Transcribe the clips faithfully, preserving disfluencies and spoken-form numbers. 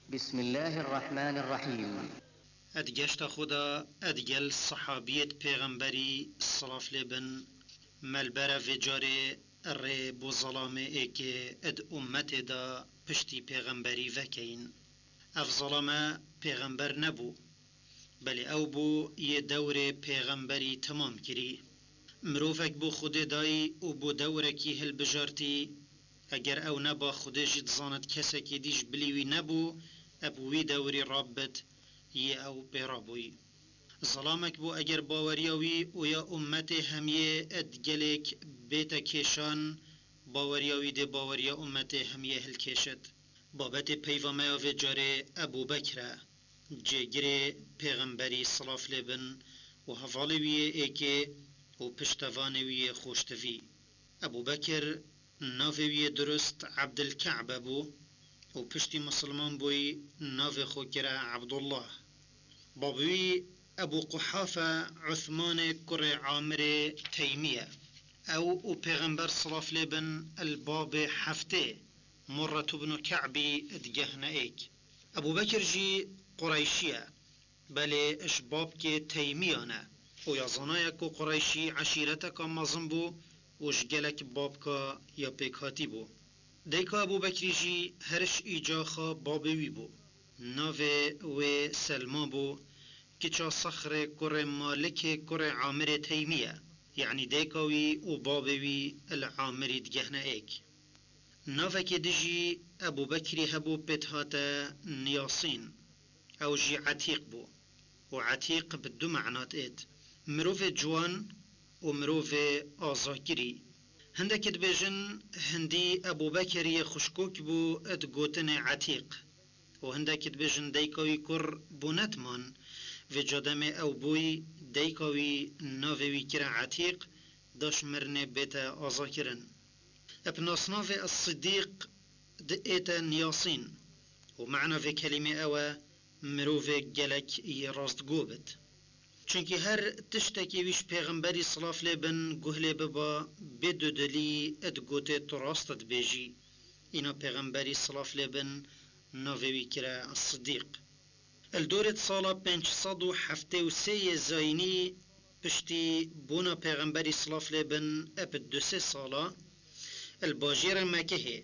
بسم الله الرحمن الرحيم. Ed geşta xwe de ed gel sehabiyêt pêxemberî silav lê bin, me li bere vê carê rê bo zelamê êkê ed ummetê de piştî pêxemberî vekeyin. Ev zelame pêxember nebû, belê ew bû yê dewrê pêxemberî temam kirî. Mirovek bo Xwedê dayî û bo dewrekî hilbijartî, eger ew neba Xwedê jî dizanit kesekî dî ji bilî wî nebû, eb wî dewrî rabit, yê ew pê rabûyî. Zelamek bû eger baweriya wî û ya ummetê hemiyê ed gelêk bête kêşan, baweriya wî dê baweriya ummetê hemiyê hilkêşit. Babetê peyva me ya vê carê Ebû Bekr e, cêgirê pêxemberî silav lê bin û hevalê wî yê êkê û piştevanê wî yê xoştivî. Ebû Bekir navê wî yê durust Ebdilke'be bû û piştî misilman bûyî navê xwe kire Ebdullah. Babê wî Ebû Quhafe Uthmanê kurê Amirê Teymî ye. Ew û Pêxember silav lê bin li babê heftê Murret ibn Ke'bî digehne êk. Ebû Bekir jî Qureyşî ye. Belê ji babkê Teymiyan e û ya zanaya ku Qureyşî eşîreteka mezin bû û ji gelek babka ya pêk hatî bû. Dayika Ebû Bekrî jî her ji îcaxa babê wî bû. Navê wê Selma bû, kiça Sexrê kurê Malikê kurê Amirê Teymî ye. Yanî dayika wî û babê wî li Amirî digehne êk. Navekê dijî Ebû Bekrî hebû pê dihate Niyasîn. Ew jî Etîq bû. Û Etîq bi du mena diêt, mirovê ciwan û mirovê azakirî. Hindekî dibêjin hindî Ebû Bekir yê xwişkok bû digotinê Etîq. Û hindekî dibêjin dayika wî kur bû nediman, vêca demê ew bûyî dayika wî navê wî kire Etîq, da ji mirinê bête azakirin. Bi nasnavê Sidîq diête Niyasîn û mena vê kelîmê ew e, mirovê gelek yê rastgo bit. Çunkî her tiştekî wî ji pêxemberî silav lê bin guh lê biba, bê dudilî digotê tu rast dibêjî. Îna pêxemberî silav lê bin navê wî kire Sidîq. Li dorê di sala pênc sed û heftê û sê yê zayînî piştî bona pêxemberî silav lê bin ep du sê sala li bajêrê Mekehê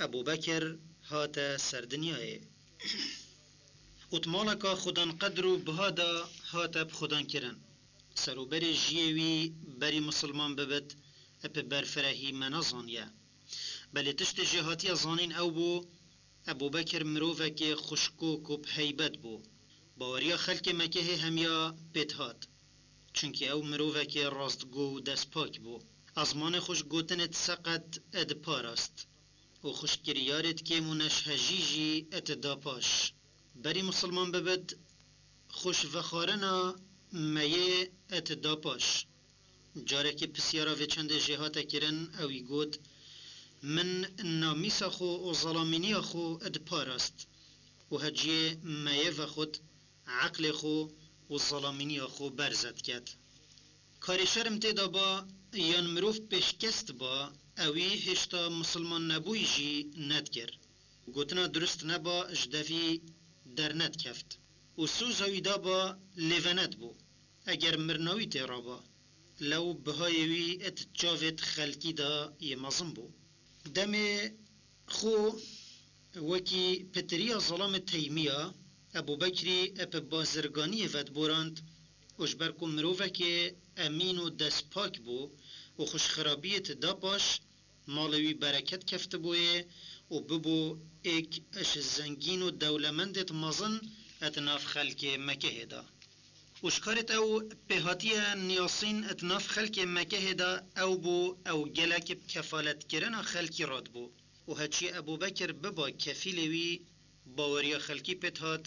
Ebû Bekir hate ser dinyayê. Û di maleka xudanqedr û biha de hate bi xudan kirin. Serûberê jiyê wî berî misilman bibit, bi berfirehî me nezaniye. Belê tiştê jê hatiye zanîn ew bû, Ebû Bekir mirovekê xwişkok û bi heybet bû. Baweriya xelkê Mekehê hemiya pê dihat. Çunkî ew mirovekê rastgo û destpak bû. Ezmanê xwe ji gotinê di seqet diparast û xwe ji kiryarê di kêm û neşhejî jî dida paş. Berî misilman bibit, xwe ji vexwarina meyê dida paş. Carekê pisyara vê çendê jê hate kirin, ewî got, min namîsa xwe û zelamîniya xwe diparast û heciyê meyê vexwit, eqlê xwe û zelamîniya xwe berze diket. Karê şerm tê de ba yan mirov pêşkest ba, ewî hêşta misilman nebûyî jî nedikir. Gotina durust neba ji devî dernedikeft û soza wî daba lêvened bû. Eger mirina wî tê raba, lew bihayê wî di çavêt xelkî de yê mezin bû. Demê xwe wekî pitiriya zelamê Teymiya, Ebû Bekrî bi bazirganiyê vediborand û ji ber ku mirovekê emîn û destpak bû û xwe ji xirabiyê dida paş, malê wî bereket keftibûyê û bibû êk ji zengîn û dewlemendêt mezin di nav xelkê Mekehê de. Û ji karêt ew pê hatiye Niyasîn di nav xelkê Mekehê de ew bû, ew gelek bi kefaletkirina xelkî radibû. Û heçiyê Ebû Bekir biba kefîlê wî, baweriya xelkî pê dihat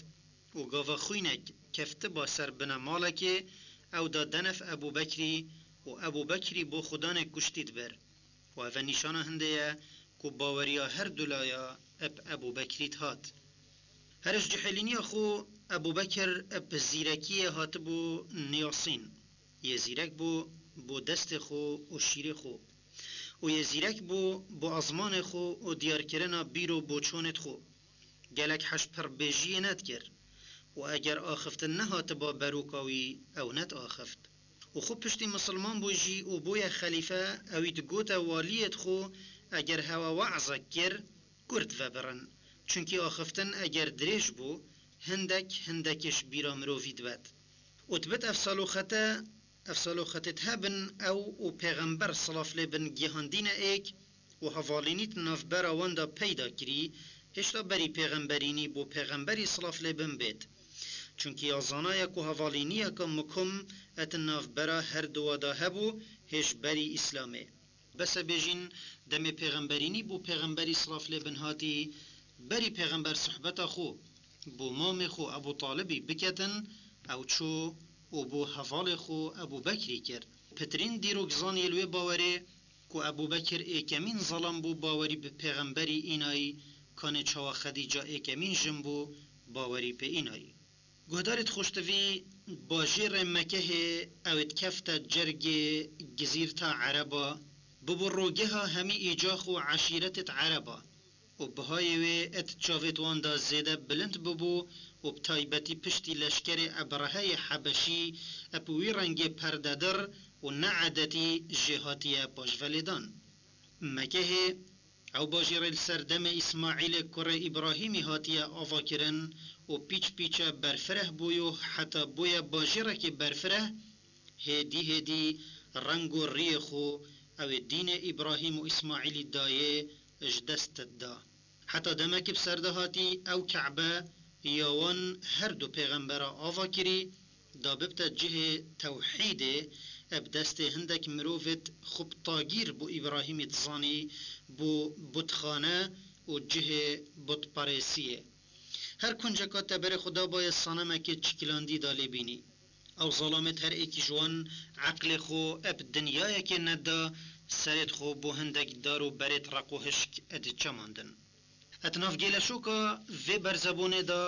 û gava xwînek keftiba ser binemalekê, ew da denef Ebû Bekrî û Ebû Bekrî bo xudanê kuştî dibir. Û ev e nîşana hindê ye ku baweriya her du laya bi Ebû Bekrî dihat. Her ji cihêlîniya xwe Ebû Bekir bi zîrekiyê hatibû Niyasîn. Yê zîrek bû bo destê xwe û şîrê xwe. Û yê zîrek bû bo ezmanê xwe û diyarkirina bîr û boçonêt xwe. Gelek hej pirbêjiyê nedikir û eger axiftin nehatiba beroka wî, ew nediaxift. Û xwe piştî misilman bû jî û bûye xelîfe, ewî digote waliyêd xwe, eger hewe we'zek kir, kurt vebirin. Çunkî axiftin eger dirêj bû, hindek, hindekê ji bîra mirovî dibet. Û dibit ev saloxete, ev saloxetêd hebin, ew û pêxember silav lê bin gihandîne êk û hevalînî di navbera wan de peyda kirî, hêşta berî pêxemberînî bo pêxemberî silav lê bin bêt. Çunkî ya zanaye ku hevalîniyeke mukim et navbera her duwa de hebû hê ji berî Îslamê. Bes e bêjîn, demê pêxemberînî bo pêxemberî silav lê bin hatî, berî pêxember suhbeta xwe bo mamê xwe Ebû Talibî biketin, ew çû û bo hevalê xwe Ebû Bekrî kir. Pitirîn dîrokzaniyê li wê bawerê ku Ebû Bekir êkemîn zelam bû bawerî bi pêxemberî înayî, kanê çawa Xedîca êkemîn jin bû bawerî pê înayî. Guhdarêd xweştivî, bajêrê Mekehê ew ê dikefte cergê gizîrta Ereba, bibû rogeha hemî îcax û eşîretêd Ereba û bihayê wê ed çavêd wan de zêde bilind bibû û bi taybetî piştî leşkerê Ebreheyê Hebeşî eb wî rengê perdedir û needetî jê hatiye paşvelêdan. Mekehê, ew bajêrê li ser demê Îsmaîlê kurê Îbrahîmî hatiye avakirin û pîç pîçe berfireh bûyo heta bûye bajêrekê berfireh, hêdî hêdî reng û riyê xwe ew ê dînê Îbrahîm û Îsmaîlî dayê ji dest da. Heta demekê bi ser de hatî ew Ke'be ya wan her du pêxembera ava kirî, da bibte cihê tewhîdê, eb destê hindek mirovêd xwe bi tagîr bo Îbrahîmî dizanî, bo butxane û cihê butperêsiyê. Her kunceka teberê xwe dabaye sanemekê çikilandî da lê bînî. Ew zalamêd her êkî ji wan eqlê xwe eb dinyayekê neda, serêd xwe bo hindek dar û berêd req û hişk ed çemandin. Et nav gêleşoka vê berzebûnê de,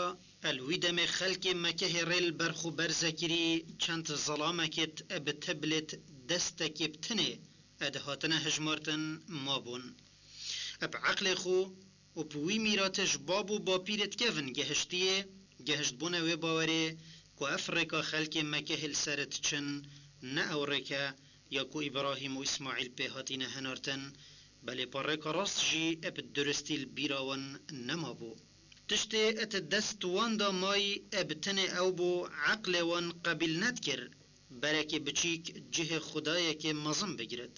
el wî demê xelkê Mekehê rê li ber xwe berze kirî, çend zelamekêd eb teblêd destekê bi tinê ed hatine hijmartin mabûn. Eb eqlê xwe û bi wî mîratê ji bab û bapîrêd kevin gehiştiyê, gehiştbûne wê bawerê ku ev rêka xelkê Mekehê li ser diçin, ne ew rêke ya ku Îbrahîm û Îsmaîl pê hatîne hinartin, belê pa rêka rast jî eb duristî li bîra wan nemabû. Tiştê et dest wan da may eb tenê ew bû, eqlê wan qebîl nedikir, berekê biçîk cihê xudayekê mezin bigirit.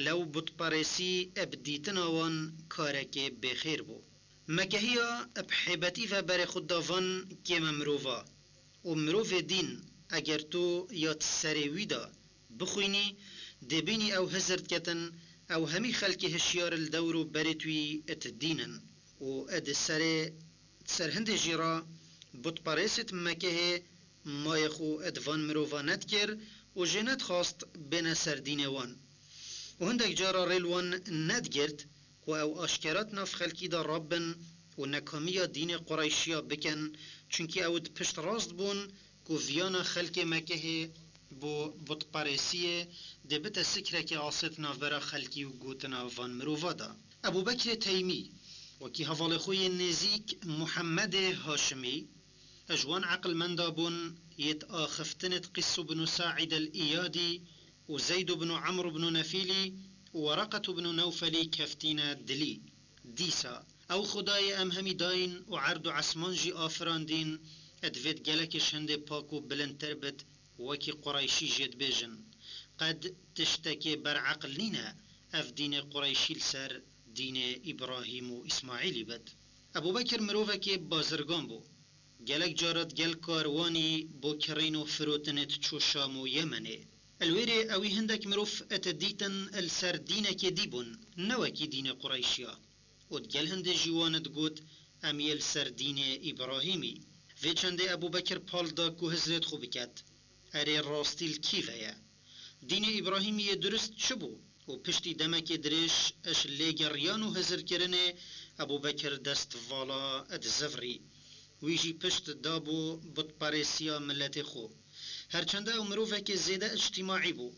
Lew butperêsî eb dîtina wan karekê bêxêr bû. Mekehiya eb hêbetî ve berê xwe da van kême mirova. Û mirovê dîn, eger tu ya di serê wî de bixwînî, dê bînî ew hizir diketin, ew hemî xelkê hişyar li dewr û berêd wî ed dîn in. Û ed serê, di ser hindê jî re butperêsêd Mekehê mayê xwe ed van mirova nedikir û jê nedixwast bêne ser dînê wan. Û hindek cara rê li wan nedigirt ku ew aşkera di nav xelkî de rabin û nekamiya dînê Qureyşiya bikin, çunkî ew di pişt rast bûn ku viyana xelkê Mekehê bo butperêsiyê dê bite sikrekê asê di navbera xelkî û gotina van mirova de. Ebû Bekrê Teymî, wekî hevalê xwe yê nêzîk Muhemmedê Haşimî, ji wan eqilmenda bûn yêd axiftinêd Qîs ibn Saîd el-Îyadî û Zeyd ibn Amr ibn Nefîlî û Wereqet ibn Newfelî keftîne dilî. Dîsa, ew Xwedayê em hemî dayîn û erd û esman jî afirandîn, divêt gelekê ji hindê pak û bilindtir bit, wekî Qureyşî jê dibêjin. Qed tiştekê bereqil nîne, ev dînê Qureyşî li ser dînê Îbrahîm û Îsmaîlî bit. Ebû Bekir mirovekê bazirgan bû. Gelek cara digel karwanî bo kirîn û firotinê diçû Şam û Yemenê. Li wê rê ewî hindek mirov ete dîtin li ser dînekê dî bûn, ne wekî dînê Qureyşiya. Û digel hindê jî wan digot, em yê li ser dînê Îbrahîmî. Vê çendê Ebû Bekir pal da ku hizrêd xwe biket. Erê, rastî li kî ve ye? Dînê Îbrahîmî yê durist çi bû? Û piştî demekê dirêj ji lêgeriyan û hizirkirinê Ebû Bekir dest vala dizivirî. Wî jî pişt dabû butperêsiya miletê xwe. Herçende ew mirovekê zêde îctîmaî bû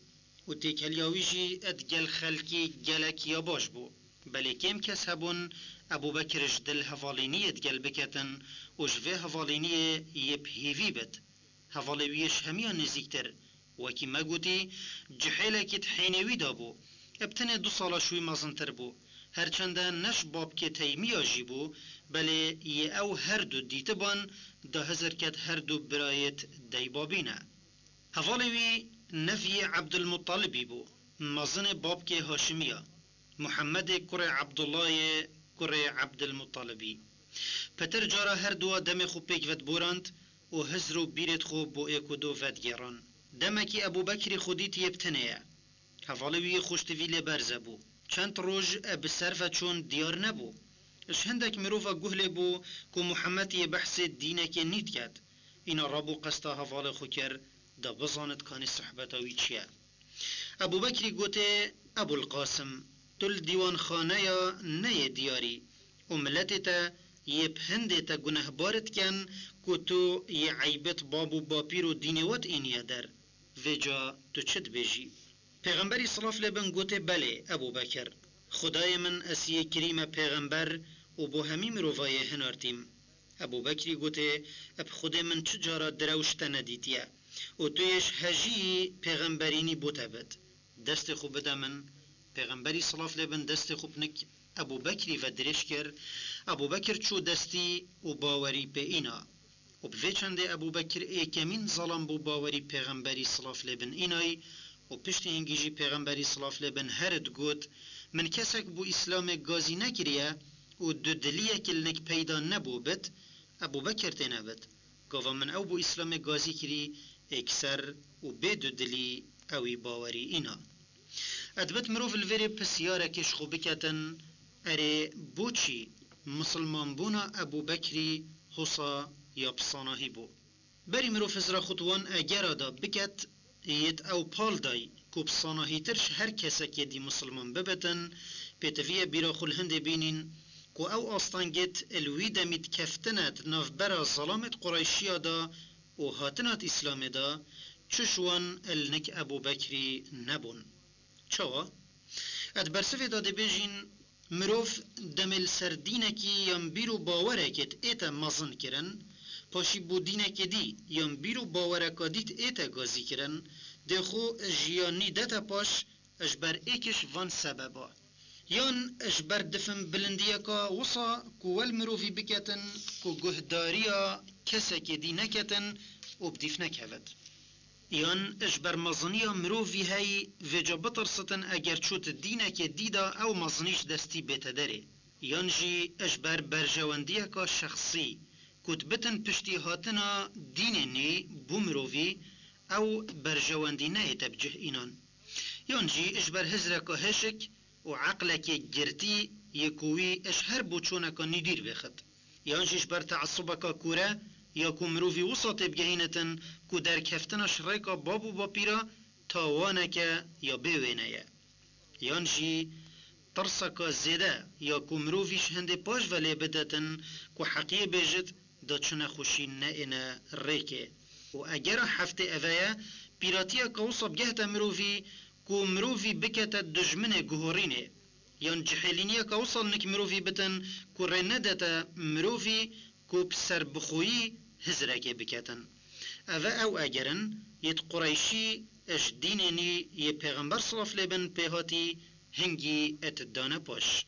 û têkiliya wî jî digel xelkî gelek ya baş bû. Belê kêm kes hebûn Ebû Bekir ji dil hevalîniyê digel biketin û ji vê hevalîniyê yê bi hîvî bit. Hevalê wî yê ji hemiyan nêzîktir, wekî me gotî, cihêlekî di hênê wî de bû. Bi tenê du sala ji wî mezintir bû. Her çende ne ji babkê teymiya jî bû, belê yê ew her du dîtiban da hizir ket her du birayêt deybabî ne. Hevalê wî neviyê Ebdulmuttalibî bû, mezinê babkê Haşimiya, Muhemmedê kurê Ebdullayê kurê Ebdulmuttalibî. Pitir cara her dua demê xwe pêk vediborand û hizr û bîrêt xwe bo êk û do vedigêran. Demekî Ebû Bekrî xwe dît yê bi tenê ye. Hevalê wî yê xweştivî lê berze bû. Çend roj e bi ser ve çûn diyar nebû. Ji hindek mirova guh lê bû ku Muhemmed yê behsê dînekê nî diket. Îna rabû qesta hevalê xwe kir, da bizanit kanî sohbeta wî çi ye. Ebû Bekrî gotê, Ebûl Qasim, tu li dîwanxaneya neyê diyarî û miletê te yê bi hindê te gunehbar dikin ku tu yê eybet bab û bapîr û dînê we diêniye der. Vêca tu çi dibêjî? Pêxemberî silav lê bin gotê, Belê, Ebû Bekir. Xwedayê min, ez yê kirî me pêxember û bo hemî mirovayê hinartîm. Ebû Bekrî gotê, Bi Xwedê min çi cara direwş te nedîtiye û tu yê ji hejiyî pêxemberînî bo te bit. Destê xwe bide min. Pêxemberî silav lê bin destê xwe bi nik Ebû Bekrî ve dirêj kir. Ebû Bekir çû destî û bawerî pê îna. Û bi vê çendê Ebû Bekir êkemîn zalam bû bawerî pêxemberî silav lê bin înay û piştî hingî jî pêxemberî silav lê bin here digot, Min kesek bo Îslamê gazî nekiriye û dudiliyek li nik peyda nebû bit, Ebû Bekir têne bit. Gava min ew bo Îslamê gazî kirî, êkser û bê dudilî ewî bawerî îna. Edibit mirov li vêrê pisyarekê ji xwe biketin, Erê, boçî misilmanbûna Ebû Bekrî hosa ya bi sanahî bû? Berî mirov hizra xwe di wan egera de biket, yêt ew pal day ku bi sanahîtir ji her kesekê dî misilman bibitin, pêtiviye bîra xwe li hindê bînîn ku ew astengêt li wî demî dikeftine di navbera zelamêt Qureyşiya de û hatinat Îslamê de, çi ji wan li nik Ebû Bekrî nebûn. Çawa? Ed bersivê de dibêjîn, mirov demê li ser dînekî yan bîr û bawerekê ête mezin kirin, paşî bo dînekê dî yan bîr û bawereka dît ête gazî kirin, dê xwe jiyanî dete paş, ji ber êkiş van sebeba. Yan ji ber difin bilindiyeka wisa ku wel mirovî biketin ku guhdariya kesekê dî neketin û bi dîf nekevit. Yan ji ber meziniya mirovî heyî vêca bitirsitin eger çût dînekê dî de ew mezinî ji destî bête derê. Yan jî ji ber berjewendiyeka şexsî ku dibitin piştî hatina dînê nî bo mirovî ew berjewendî nehête bi cih înan. Yan jî ji ber hizreka hişik û eqlekê girtî yê ku wî ji her boçoneka nî dîr bêxit. Yan jî ji ber teesubeka kûre ya ku mirovî wisa tê bigehînitin ku derkeftina ji rêka bab û bapîra tawaneke ya bê wêne ye. Yan jî tirseka zêde ya ku mirovî ji hindê paş ve lê bidetin ku heqiyê bêjit da çi nexweşî neêne rêkê. Û egera heftê eve ye, pîratiyeke wisa bigehte mirovî ku mirovî bikete dijminê guhorînê. Yan cihêlîniyeke wisa li nik mirovî bitin ku rê nedete mirovî ku bi serbixweyî hizrekê biketin. Eve ew eger in, yêt Qureyşî ji dînê nî yê Pêxember silav lê bin pê hatî hingî et dane paş.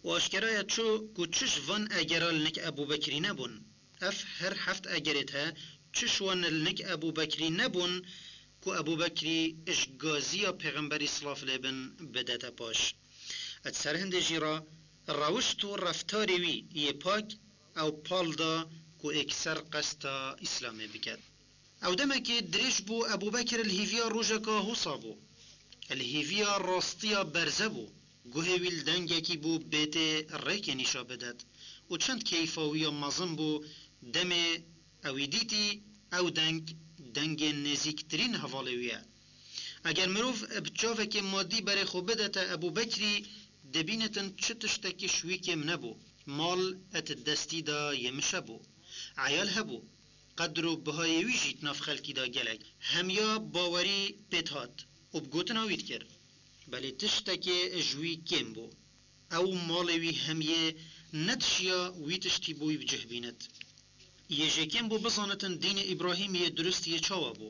Û aşkera ye çi ku çi ji van egera li nik Ebû Bekrî nebûn. Ev her heft egerêt he, çi ji wan li nik Ebû Bekrî nebûn ku Ebû Bekrî ji gaziya Pêxemberî silav lê bin bidete paş. Di ser hindê jî re rewişt û reftarê wî yê pak ew pal da ku êkser qesta Îslamê biket. Ew demekê dirêj bû, Ebû Bekir li hîviya rojeka hosa bû. Li hîviya rastiya berze bû. Guhê wî li dengekî bû bêtê rêkê nîşa bidet û çend keyfa wî ya mezin bû, demê ewî dîtî ew deng, dengê nêzîktirîn hevalê wî ye. Eger mirov bi çavekê madî berê xwe bidete Ebû Bekrî, dibînitin çi tiştekî ji wî kêm nebû. Mal et destî de yê mişe bû. Eyal hebû. Qedr û bihayê wî jî di nav xelkî de gelek hemiya bawerî pê dihat û bi gotina wî dikir. Belê tiştekê ji wî kêm bû. Ew malê wî hemiyê nedişiya wî tiştî bo wî bi cih bînit. Yê jêkên bo bizanitin dînê Îbrahîm yê durist yê çawa bû.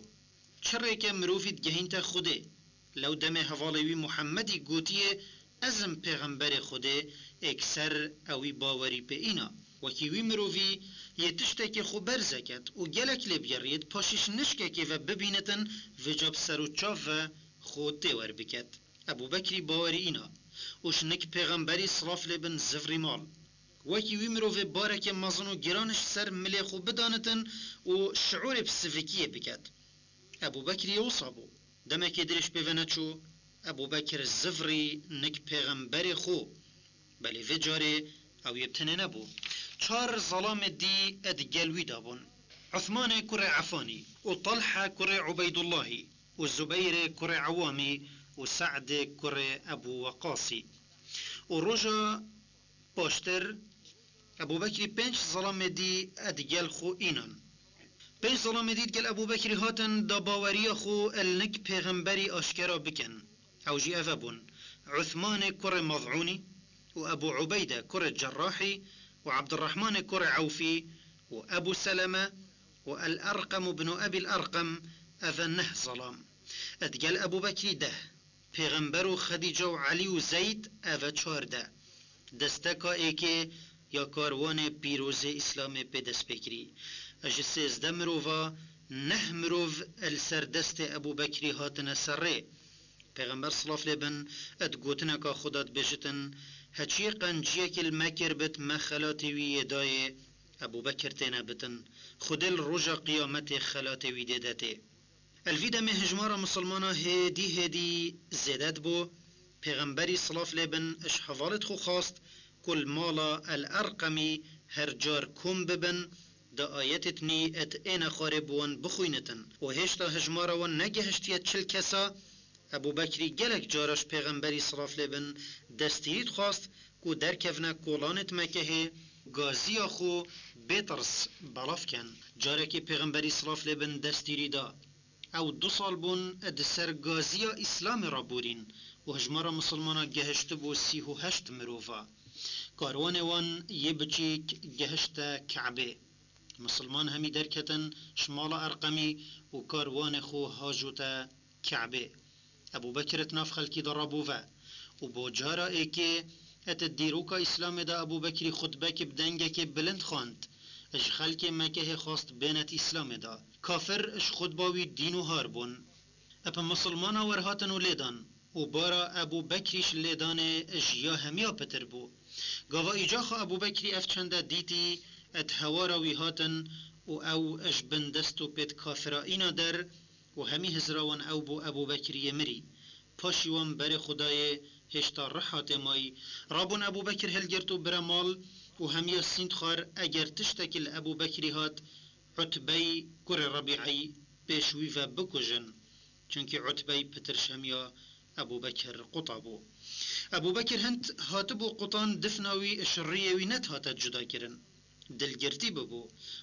Çi rêke mirovî digehînte Xwedê? Lew demê hevalê wî Muhemmedî gotiye, "Ez im pêxemberê Xwedê", êkser ewî bawerî pê îna. Wekî wî mirovî yê tiştekê xwe berze ket û gelek lê bigeriyêt, paşî ji nişkekê ve bibînitin, vêca bi ser û çav ve xwe têwer biket. Ebû Bekrî bawerî îna û ji nik pêxemberî silav lê bin zivrî mal. Wekî wî mirovê barekê mezin û giran ji ser milê xwe bidanitin û şiûrê bi sivikiyê biket. Ebû Bekrî yê wisa bû. Demekê dirêj pê ve neçû, Ebû Bekir zivrî nik pêxemberê xwe. Belê vê carê ew yê bi tenê nebû. Çar zelamê dî di gel wî de bûn. Uthmanê kurê Efanî û Talha kurê Ubeydullahî û Zubeyrê kurê Ewamî û Se'dê kurê Ebû Weqasî. Û roja paştir Ebû Bekrî pênc zelamê dî digel xwe înan. Pênc zelamê dî digel Ebû Bekrî hatin da baweriya xwe li nik pêxemberî aşkera bikin. Ew jî eve bûn: Uthmanê kurê Mez'ûnî û Ebû Ubeyde kurê Cerrahî û Ebdurrahmanê kurê Ewfî û Ebû Seleme û El-Erqem ibn Ebîl Erqem, eve neh zelam. Digel Ebû Bekrî deh. Pêxember û Xedîce û Elî û Zeyd, eve çardeh. Desteka êkê ya karwanê pîrozê Îslamê pê dest pê kirî. Ji sêzdeh mirova neh mirov li ser destê Ebû Bekrî hatine ser rê. Pêxember silav lê bin di gotineka xwe de dibêjitin, "Heçiyê qenciyekî li me kiribit, me xelatê wî yê dayê, Ebû Bekir têne bitin. Xwedê li roja qiyametê xelatê wî dê detê." Li vî demê hijmara misilmana hêdî hêdî zêde dibû. Pêxemberî silav lê bin ji hevalêt xwe xwast ku li mala El Erqemî her car kom bibin, da ayetêt nî et êne xwarê bi wan bixwînitin û hêşta hijmara wan negehiştiye çil kesa. Ebû Bekrî gelek cara ji Pêxemberî silav lê bin destîrî dixwast ku derkevne kolanêt Mekehê, gaziya xwe bê tirs belav ken. Carekê Pêxemberî silav lê bin destîrî da. Ew du sal bûn di ser gaziya Îslamê re borîn û hijmara misilmana gehiştibû sî û heşt mirova. Karwanê wan yê biçîk gehişte Ke'bê. Misilman hemî derketin ji mala Erqemî û karwanê xwe hajote Ke'bê. Ebû Bekir di nav xelkî de rabû ve û bo cara êkê di dîroka Îslamê de Ebû Bekrî xutbekî bi dengekê bilind xwend. Ji xelkê Mekehê xwast bênet Îslamê de. Kafir ji xutba wî dîn û har bûn. Ep misilmana werhatin û lêdan û bara Ebû Bekrî ji lêdanê ji ya hemiya pitir bû. Gava îca xwe Ebû Bekrî ev çende dîtî, et hewara wî hatin û ew ji bin dest û pêt kafira îna der û hemî hizra wan ew bû Ebû Bekrî yê mirî. Paşî wan berê Xwedayê hêşta rih hatê mayî. Rabûn Ebû Bekir hilgirt û bire mal û hemiya sînd xwar, eger tiştekî li Ebû Bekrî hat, Utbey kurê Rebî'ey pêş wî ve bikujin. Çunkî Utbey pitir ji hemiya Ebû Bekir quta bû. Ebû Bekir hind hatibû qutan, difna wî ji riyê wî nedihate cuda kirin. Dilgirtî bibû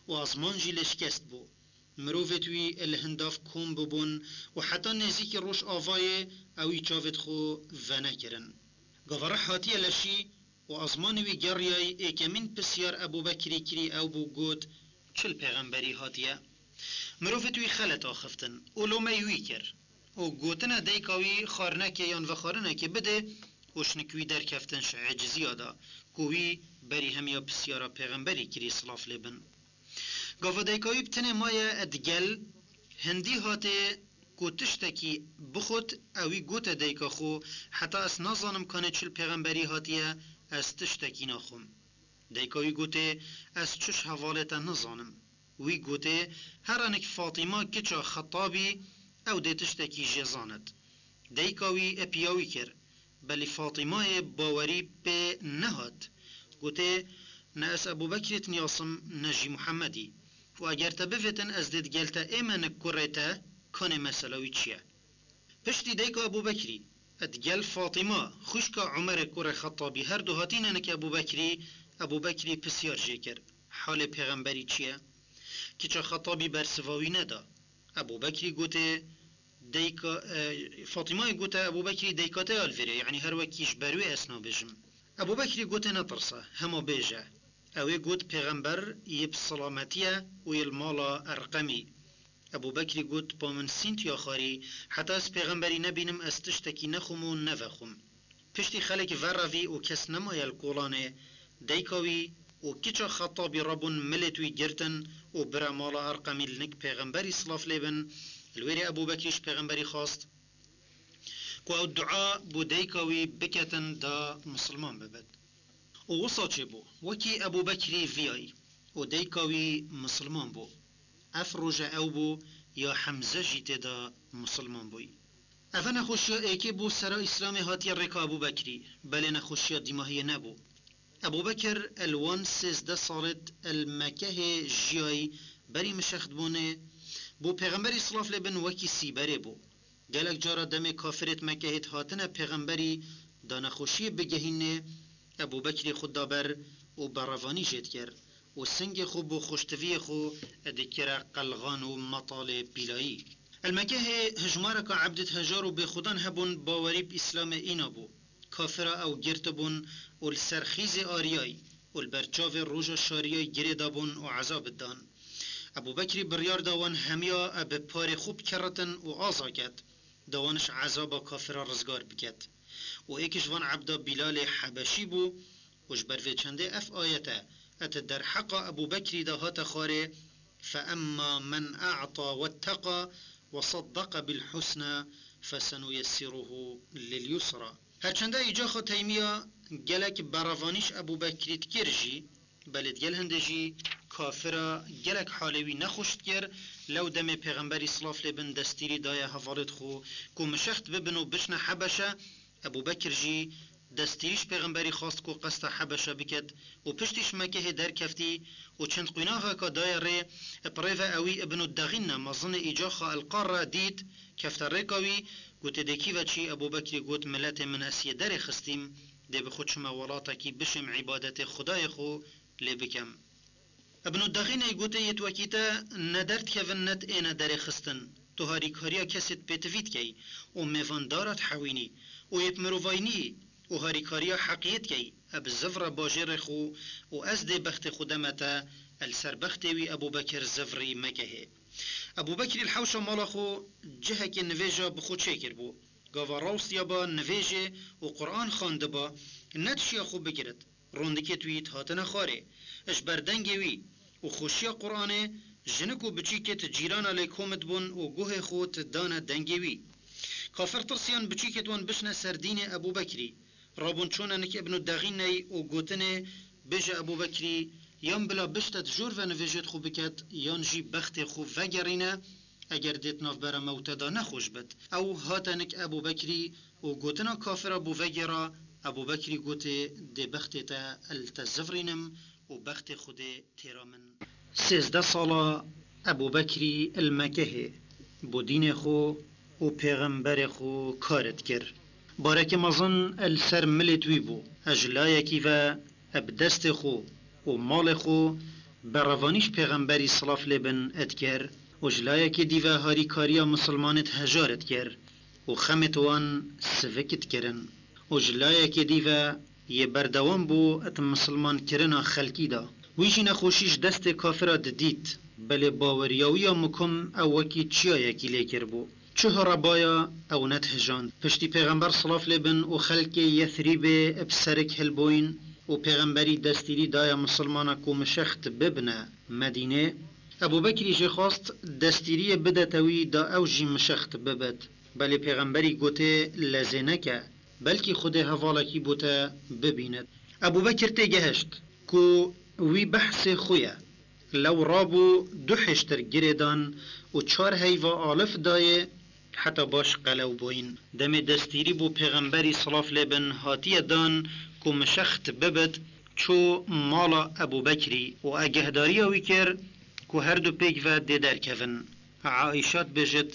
û azman jî lê şikest bû. Mirovêt wî li hindav kom bibûn û heta nêzîkî rojavayê ewî çavêt xwe venekirin. Gava rih hatiye leşî û azmanê wî geriyay, êkemîn pisyar Ebû Bekirî kirî ew bû, got, "Çi li pêxemberî hatiye?" Mirovêt wî xelet axiftin û lomey wî kir û gotine dayika wî xwarinekê yan vexwarinekê bidê û ji nik wî derkeftin ji eciziya de ku wî berî hemiya pisyara pêxemberî kirî, silav lê bin. Gava dayika wî bi tenê maye digel, hindî hatê ku tiştekî bixwit, ewî gote dayika xwe, "Heta ez nazanim kanê çi li pêxemberî hatiye, ez tiştekî naxwim." Dayika wî gotê, "Ez çi ji hevalê te nizanim." Wî gotê, "Here nik Fatîma kiça Xetabî, ew dê tiştekî jê zanit." Dayika wî ê piya wî kir. Belê Fatîmayê bawerî pê nehat. Gotê, "Ne ez Ebû Bekrî tiniyasim, ne jî Muhemmedî. Û eger te bivêtin, ez dê digel te ême nik kurê te, kanê mesela wî çi ye?" Piştî dayika Ebû Bekrî, digel Fatîma, xwişka Umerê kurê Xettabî, her du hatîne nik Ebû Bekrî, Ebû Bekrî pisyar jê kir, "Halê pêxemberî çi ye?" Kiça Xettabî bersiva wî neda. Ebû Bekrî gotê, Dayika, e, Fatîmayê gote Ebû Bekrî, "Dayika te ya li vêrê, yanî her wekî ji ber wê ez nabêjim." Ebû Bekrî gotê, netirse, hema bêje. Ew ê got, Pêxember yê bi silametiye û yê li mala Erqemî. Ebû Bekrî got, Pa min sînt ya xwarî, heta ez Pêxemberî nebînim, ez tiştekî nexwim û nevexwim. Piştî xelek verevî û kes nemaye li kolanê, dayika wî û kiça Xettabî rabûn milêt wî girtin û bire mala Erqemî li nik Pêxemberî silav lê bin, li wêrê Ebû Bekrî ji Pêxemberî xwest ku ew dua bo dayika wî biketin da misilman bibit. Û wisa çêbû, wekî Ebû Bekrî viyayî û dayika wî misilman bû. Ev roje ew bû ya Hemze jî tê de misilman bûyî. Eve nexweşiya êkê bû sera Îslamê hatiye rêka Ebû Bekrî, belê nexweşiya dîmahiyê nebû. Ebû Bekir el wan sêzdeh salêt el Mekehê jiyayî berî mişextbûnê bû, Pêxemberî silav lê bin wekî sîberê bû. Gelek cara demê kafirêt Mekehê dihatine Pêxemberî da nexweşiyê bigehînê, Ebû Bekrî xwe da ber û berevanî jê dikir û singê xwe bo xweştiviyê xwe dikire qelxan û metalê pîlayî. El Mekehê hijmareka ebdêt hejar û bêxwedan hebûn bawerî bi Îslamê îna bû. Kafira ew girtibûn û li ser xîzê ariyayî û li ber çavê roja şariyayî girê dabûn û ezab didan. Ebû Bekrî biryar da wan hemiya bi parê xwe bikeritin û aza ket, da wan ji ezaba kafira rizgar biket. Û êk ji van ebda Bîlalê Hebeşî bû û ji ber vê çendê ev ayet e, et derheqa Ebû Bekrî de hate xwarê, فَأَمَّا مَنْ أَعْطَى وَاتَّقَى وَصَدَّقَ بِالْحُسْنَى فَسَنُيَسِّرُهُ لِلْيُسْرَى. Herçende îcaxa Teymiya gelek berevanî ji Ebû Bekrî dikir jî, belê digel hindê jî kafira gelek halê wî nexweş dikir, lew demê Pêxemberî silav lê bin destîrî daye hevalêt xwe ku mişext bibin û biçine Hebeşe, Ebû Bekir jî destîrî ji Pêxemberî xwest ku qesta Hebeşe biket û piştî ji Mekehê derkeftî û çend qunaxeka daye rê, bi rê ve ewî Ibnu Dexîne mezinê îcaxa El-Qarre dît, kefte rêka wî, gotê, dê kî ve çî? Ebû Bekrî got, miletê min ez yê derê xistîm, dê bi xwe çime welatekî bişêm îbadetê Xwedayê xwe lê bikem. Ibnu Dexîney gotê, yê di wekî te ne derdikevin ne diêne derê xistin. Tu harîkariya kesê di pêtivî dikey û mêvandara dihewînî û yê bi mirovayînî û harîkariya heqiyê dikey. Eb zivre bajêrê xwe û ez dê bextê xwe deme te, el ser bextê wî Ebû Bekir zivrî Mekehê. Ebû Bekrî li hewşa mala xwe cihekê nivêja bi xwe çêkiribû. Gava rawstiya ba nivêjê û Quran xandiba, nedişiya xwe bigirit. Rondikêt wî dihatine xwarê. Ji ber dengê wî û xweşiya Quranê, jinik û biçîkêt cîrana lê kom dibûn û guhê xwe didane dengê wî. Kafir tirsiyan biçîkêt wan biçine ser dînê Ebû Bekrî. Rabûn çûne nik Ibnu Dexîney û gotinê, bêje Ebû Bekrî, yan bila bişte di jor ve nivêjêt xwe biket, yan jî bextê xwe vegerîne, eger dê di navbera mewte de nexweş bit. Ew hate nik Ebû Bekrî û gotina kafira bo vegêra, Ebû Bekrî gotê, dê bextê te el te zivrînim û bextê Xwedê têra min. Sêzdeh sala Ebû Bekrî il Mekehê bo dînê xwe û pêxemberê xwe kar dikir. Barekê mezin el ser milêt wî bû. Ez ji layekî ve bi destê xwe û malê xwe berevanî ji pêxemberî silav lê bin dikir û ji layekê dî ve harîkariya misilmanêt hejar dikir û xemêt wan sivik dikirin û ji layekê dî ve yê berdewam bû di misilmankirina xelkî de. Wî jî nexweşî ji destê kafira didît, belê baweriya wî ya mikum ew wekî çiyayekî lê kiribû. Çi hirebaya ew nedihijand. Piştî Pêxember silav lê bin û xelkê Yethrîbê bi serik hilbûyîn û Pêxemberî destîrî daye misilmana ku mişext bibine Medînê, Ebû Bekrî jê xwest destîriyê bidete wî da ew jî mişext bibit. Belê Pêxemberî gotê, lezê neke, belkî Xwedê hevalekî bo te bibînit. Ebû Bekir têgehişt ku wî behsê xwe ye. Lew rabû du hêştir girê dan û çar heyva alif dayê, heta baş qelew bûyîn. Demê destîrî bo Pêxemberî silav lê bin hatiye dan ku mişext bibit, çû mala Ebû Bekrî û agehdariya wî kir ku her du pêk ve dê derkevin. Aîşa dibêjit,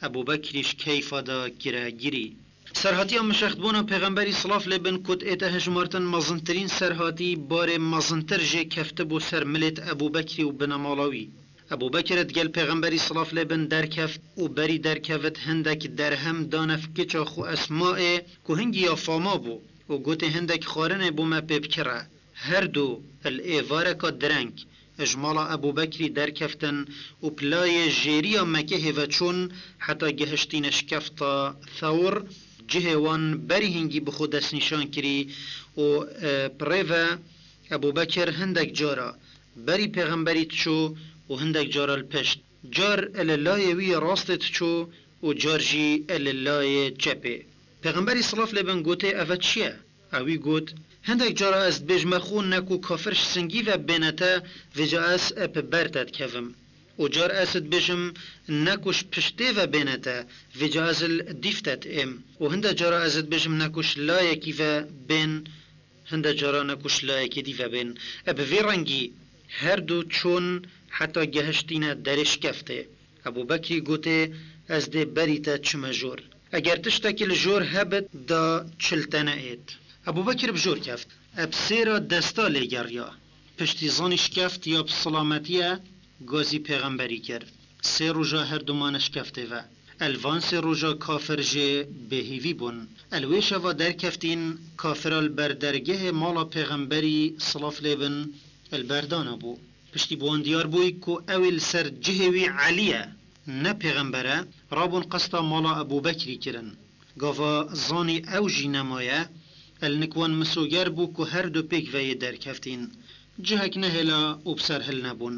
Ebû Bekrî ji keyfa de kire girî. Serhatiya mişextbûna Pêxemberî silav lê bin ku diête hejmartin mezintirîn serhatî, barê mezintir jê keftibû ser milêt Ebû Bekrî û binemala wî. Ebû Bekir digel Pêxemberî silav lê bin derkeft û berî derkevit hindek derhem da nav kiça xwe Esmaê ku hingî ya fama bû. û gotê, hindek xwarinê bo me pê bikire. Her du li êvareka direng ji mala Ebû Bekrî derkeftin û bi layê jêriya Mekehê ve çûn heta gehiştîne şkefta Thawr, cihê wan berî hingî bi xwe destnîşan kirî û, e, bi rê ve Ebû Bekir hindek cara berî pêxemberî diçû û hindek cara li pişt. Car li layê wî yê rastê diçû û car jî li layê çepê. Pêxemberî silav lê bin gotê, eve çi ye? Ewî got, hindek cara ez dibêjime xwe ne ku kafir ji singî ve bêne te, vêca ez bi ber te dikevim. Û car ez dibêjim ne ku ji piştê ve bêne te, vêca ez li dîf te diêm. Û hinde cara ez dibêjim ne ku ji layekî ve bên, hinde cara ne ku ji layekî dî ve bên. E bi vî rengî her du çûn heta gehiştîne derê şkeftê. Ebû Bekrî gotê, ez dê berî te çime jor. Eger tiştekî li jor hebit, da çil te neêt. Ebû Bekir bi jor keft. E bi sêra desta lê geriya. Piştî zanî şkeft ya bi silametiye gazî pêxemberî kir. Sê roja her du mane şkeftê ve. El van sê roja kafir jê bêhîvî bûn. El wê şeva derkeftîn kafira li ber dergehê mala pêxemberî silav lê bin el berdana bû. Piştî bi wan diyar bûyî ku ew ê li ser cihê wî Elî ye, ne pêxember e, rabûn qesta mala Ebû Bekrî kirin. Gava zanî ew jî nemaye, el nik wan misoger bû ku her du pêk ve yê derkeftîn. Cihek nehêla û bi ser hilnebûn.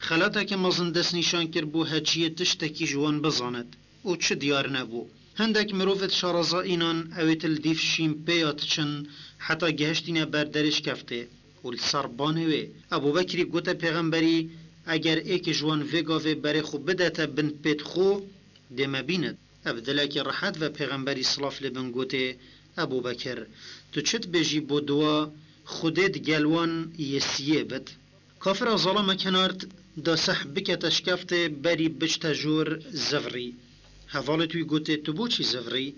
Xelateke mezin destnîşan kir bo heçiyê tiştekî ji wan bizanit û çi diyar nebû. Hindek mirov di şaraza înan ew ê til dîv şîn pê ya diçin heta gehiştîne ber derê şkeftê û li ser banê wê. Ebû Bekrî gote pêxemberî, eger êkê ji wan vê gavê berê xwe bide te bin pêt xwe, dê me bînit. Ev dilekî rehet ve pêxemberî silav lê bin gotê, Ebû Bekir, tu çi dibêjî bo dua Xwedê digel wan yê siyê bit? Kafira zalame kenard da seh bikete şkeftê berî biçte jor zivrî. Hevalêt wî gotê, tu bo çî zivrî?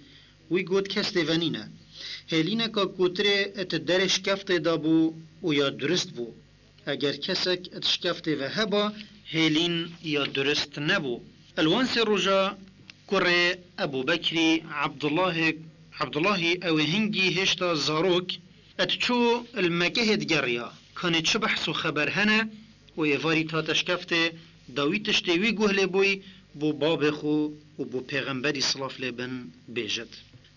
Wî got, kes tê ve nîne. Hêlîneka kotirê di derê şkeftê de bû û ya durist bû. Eger kesek di şkeftê ve heba, hêlîn ya durist nebû. Li wan sê roja kurê Ebû Bekrî, Ebdullahê, Ebdullahî ew ê hingî hêşta zarok, et çû li Mekehê digeriya, kanê çi behs û xeber hene û êvarî tate şkeftê, da wî tiştê wî guh lê bûy, bo babê xwe û bo pêxemberî silav lê bin bêjit.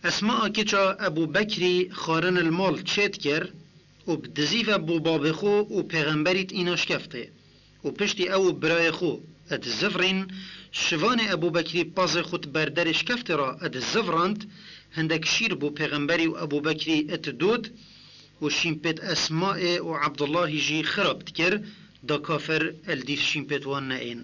Esmaa kiça Ebû Bekrî xwarin li mal çê dikir û bi dizî ve bo babê xwe û pêxemberî dîna şkeftê. Û piştî ew û birayê xwe dizivrîn, şivanê Ebû Bekrî pazê xwe di ber derê şkeftê re dizivrand, hindek şîr bo pêxemberî û Ebû Bekrî didot û şîn pêt Esmaê û Ebdullahî jî xirab dikir, da kafir li dîv şîn pêt wan neên.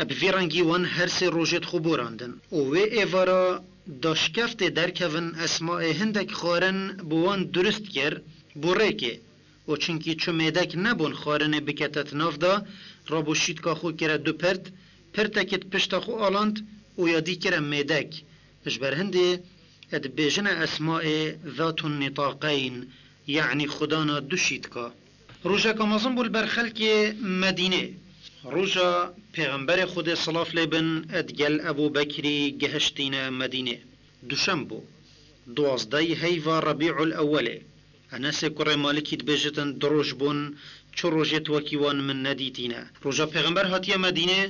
Bi vî rengî wan her sê rojêt xwe borandin û wê êvara da şkeftê derkevin Esmaê hindek xwarin bi wan durist kir, bo rêkê û çinkî çi mêdek nebûn xwarinê bikete di nav de, rabû şîtka xwe kire du pirt, pirtekê di pişta xwe aland û ya dî kire mêdek. Ji ber hindê dibêjine Esmaê Zatun Nîtaqeyn, yanî xwedana du şîtka. Rojeka mezin bû li ber xelkê Medînê. Roja Pêxemberê Xwedê silav lê bin digel Ebû Bekrî gehiştîne Medînê. Duşem bû. Duwazdeh heyva Rebî'ul Ewwelê. Enesê kurê Malikî dibêjitin du roj bûn, çi rojêt wekî wan min nedîtîne. Roja Pêxember hatiye Medînê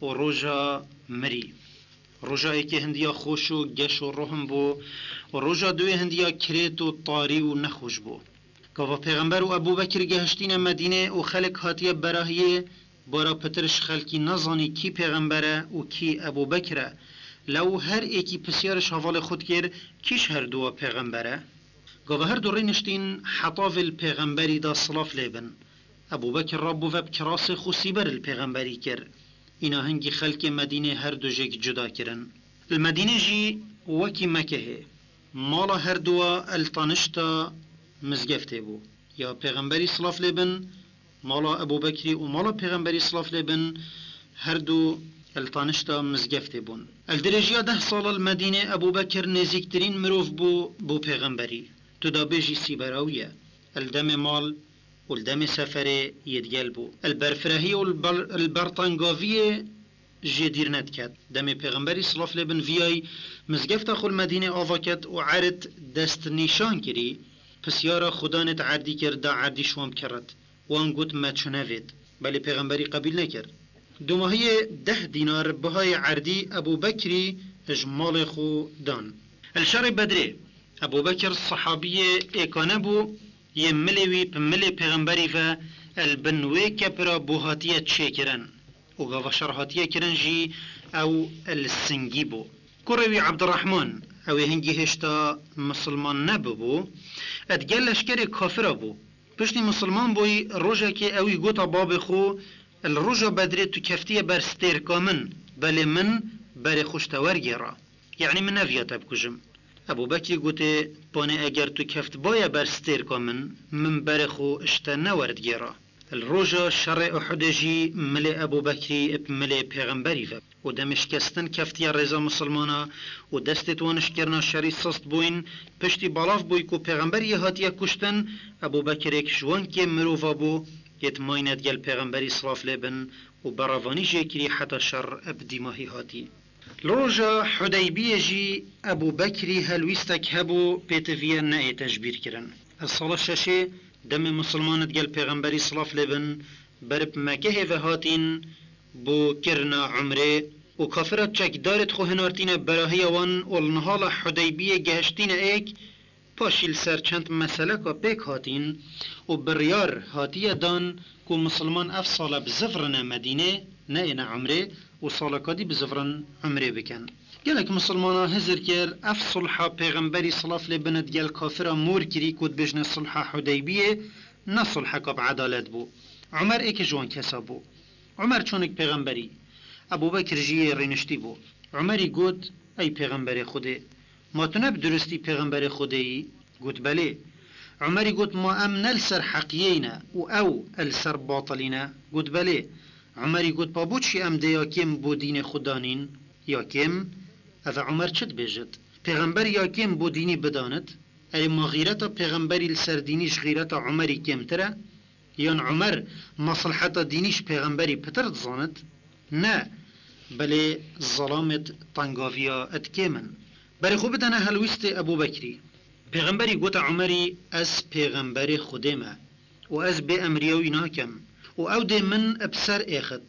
û roja mirî. Roja êkê hindiya xweş û geş û rohin bû û roja duwê hindiya kirêt û tarî û nexweş bû. Gava Pêxember û Ebû Bekir gehiştîne Medînê û xelk hatiye berahiyê, bara pitir ji xelkî nezanî kî Pêxember e û kî Ebû Bekir e. Lew her êkî pisyar ji hevalê xwe dikir, kî ji her duwa Pêxember e? Gava her du rêniştîn heta vê li Pêxemberî de silav lê bin. Ebû Bekir rabû ve bi kirasê xwe sîber li Pêxemberî kir. Îna hingî xelkê Medînê her du jêk cuda kirin. Li Medînê jî wekî Mekehê, mala her duwa li tanişta mizgeftê bû. Ya Pêxemberî silav lê bin, mala Ebû Bekrî û mala Pêxemberî silav lê bin, her du li tanişta mizgeftê bûn. Li dirêjiya deh sala li Medînê Ebû Bekir nêzîktirîn mirov bû bo Pêxemberî. Tu da bêjî sîbera wî ye. Li demê mal û li demê seferê yê digel bû. Li berfirehiyê û li ber-, li bertengaviyê jê dîr nediket. Demê Pêxemberî silav lê bin viyayî mizgefta xwe li Medînê ava ket û erid destnîşan kirî, Pisyara xudanêt erdî kir da erdî ji wan bikirit. Wan got, me çi nevêt. Belê pêxemberî qebîl nekir. Dumahiyê deh dînar bihayê erdî Ebû Bekrî ji malê xwe dan. Li şerê Bedrê, Ebû Bekir sehabiyê êkane bû, yê milê wî bi milê pêxemberî ve li bin wê kepira bû hatiye çêkirin û gava şer hatiye kirin jî ew li singî bû. Kurê wî Ebdirehman, ew ê hingî hêşta misilman nebibû, digel leşkerê kafira bû. Piştî misilman bûyî, rojekê ewî gota babê xwe, li roja Bedrê tu keftiye ber stêrka min, belê min berê xwe ji te wergêra. Yanî min neviya te bikujim. Ebû Bekrî gotê, panê eger tu keftbaye ber stêrka min, min berê xwe ji te newerdigêra. Li roja şerê Uhudê jî milê Ebû Bekrî bi milê pêxemberî ve û demê şikestin keftiye rêza misilmana û destêt wan ji kirina şerî sist bûyn, piştî balav bûy ku pêxember yê hatiye kuştin, Ebû Bekirêk ji wan kêm mirova bû, yêt mayne digel pêxemberî silav lê bin û berevanî jê kirî heta şer bi dîmahî hatî. Li roja Hudeybiyê jî Ebû Bekrî helwîstek hebû pêtiviye neyê tejbîr kirin. Li sala şeşê demê misilman digel pêxemberî silav lê bin ber bi Mekehê ve hatîn bo kirina umrê û kafira çekdarêt xwe hinartîne berahiya wan û li nihala Hudeybiyê gehiştîne êk, paşî li ser çend meseleka pêk hatîn û biryar hatiye dan ku misilman ev sala bizivrin e Medînê, neyêne umrê û saleka dî bizivrin umrê bikin. Gelek misilmana hizir kir, ev sulha pêxemberî silav lê bin digel kafira mor kirî ku dibêjne sulha Hudeybiyê, ne sulheka bi edalet bû. Umer êkê ji wan kesa bû. Umer çûnik pêxemberî. Ebû Bekir jî yê rêniştî bû. Umerî got, ey pêxemberê Xwedê, ma tu ne bi durustî pêxemberê Xwedê yî? Got, belê. Umerî got, ma em ne li ser heqiyê ne û ew li ser batilî ne? Got, belê. Umerî got, pa boçî em dê ya kêm bo dînê xwe danîn? Ya kêm, ev e Umer çi dibêjit? Pêxember ya kêm bo dînî bidanit? Erê ma xîreta pêxemberî li ser dînî ji xîreta Umerî kêmtir e? Yan Umer masliheta dînî ji pêxemberî pitir dizanit? Ne, belê zelamêt tengaviya et kêm in. Berê xwe bidene helwîstê Ebû Bekrî. Pêxemberî gote Umerî, ez pêxemberê Xwedê me û ez bê emriya wî nakim û ew dê min bi ser êxit.